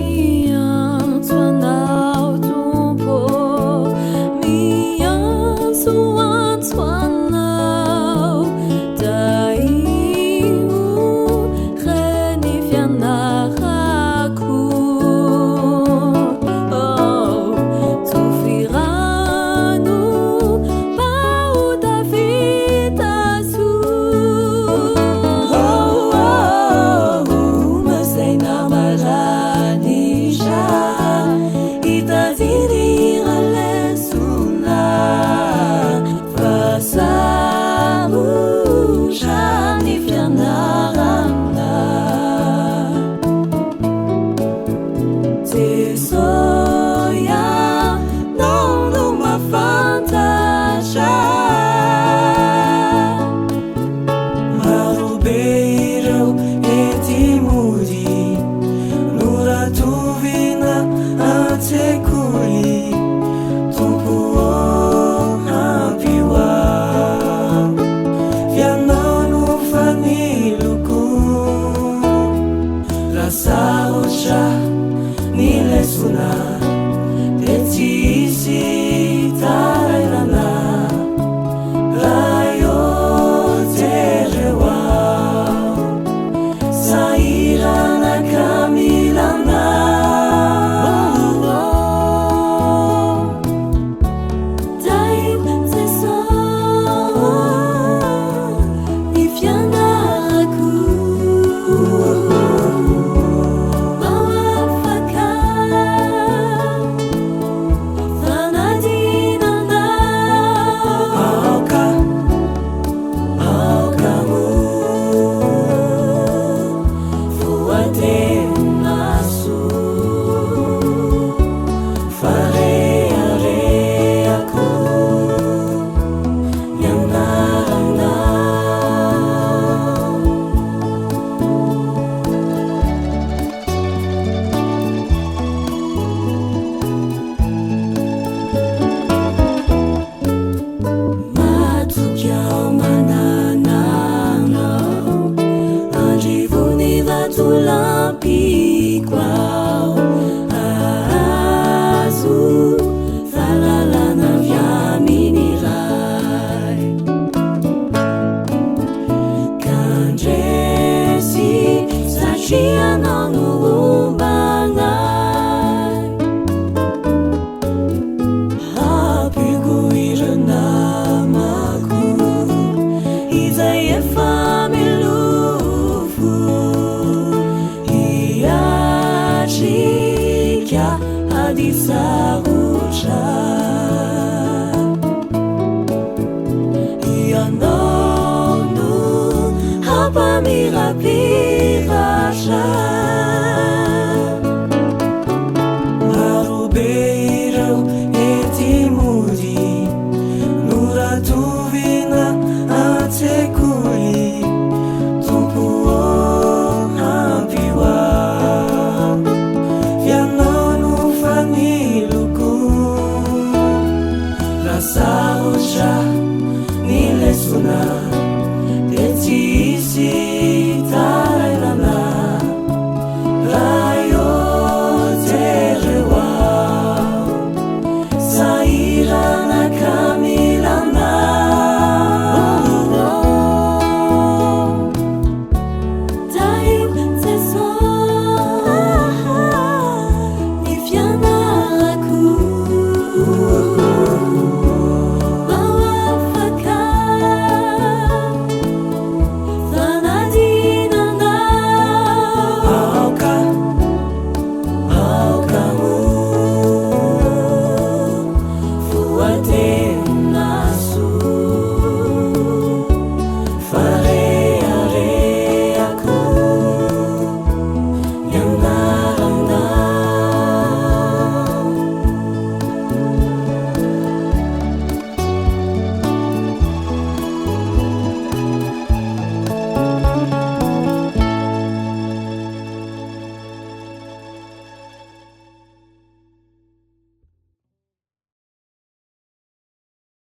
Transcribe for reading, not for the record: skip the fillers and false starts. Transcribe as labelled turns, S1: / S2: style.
S1: Miantso anao Tompo ô, miantso antso anao, Tahio re ny fianarako. Tsofy rano mba ho tafita soa. Masaina maranitra hitadidy hira lesona fa sarotra ny fianarana. Jeso ianao no mahafantatra.
S2: Marobe ireo enti-mody noratovina an-tsekoly. Tompo ô, ampio aho, f'ianao no faniloko. Raha sarotra ny lesona dia tsy hisy tarainana. Ray ô, jereo aho, sahirana ka mila anao.
S1: Tahio Jeso ny fianarako mba ho afaka fanadinana.
S2: Aoka, aoka ho voatena soa, fa reharehako ny anaranao.
S1: Matoky aho manana anao, andrivony vatolampiko aho, ahazo fahalalana avy amin'ny Ray. Kandresy satria anao no ombana ahy.
S2: Ampiko ireo namako
S1: izay efa milofo hiatrika ady sarotra. Ianao no hampamirapiratra.